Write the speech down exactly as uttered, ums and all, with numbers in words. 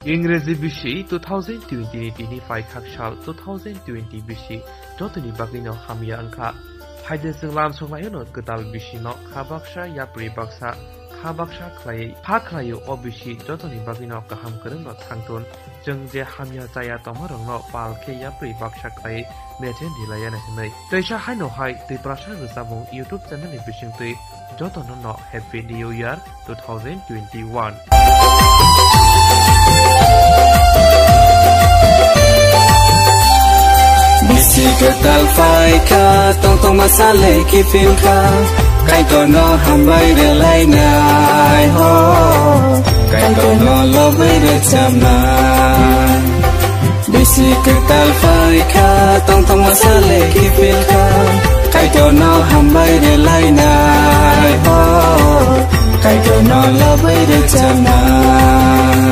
Ingreji bisi two thousand twenty ni tini phaikha sal two thousand twenty bisi jotoni bagwino hamya wngkha. Haide chwng lam songlaino kwtal bisino kha baksa yapri baksa kha baksa khlaiwi pha khlaio o bisi jotoni bagwino kaham kwrwngno thangthun. Chwng je hamya chaya tongmarokno pal khe yapri baksa khlaiwi mechen rilayana hwnwi. Teisa haino hai Tiprasa rwchapmung YouTube channel ni bisingtwi jotono no Happy New Year two thousand twenty-one. Bisi kwtal phaikha, tongtongma salai kiphilkha, Kaitorno hambai rwlainai ho, Kaitorno lobwi rwchapnai. Bisi kwtal phaikha, tongtongma salai kiphilkha, Kaitorno hambai rwlainai ho, Kaitorno lobwi rwchapnai.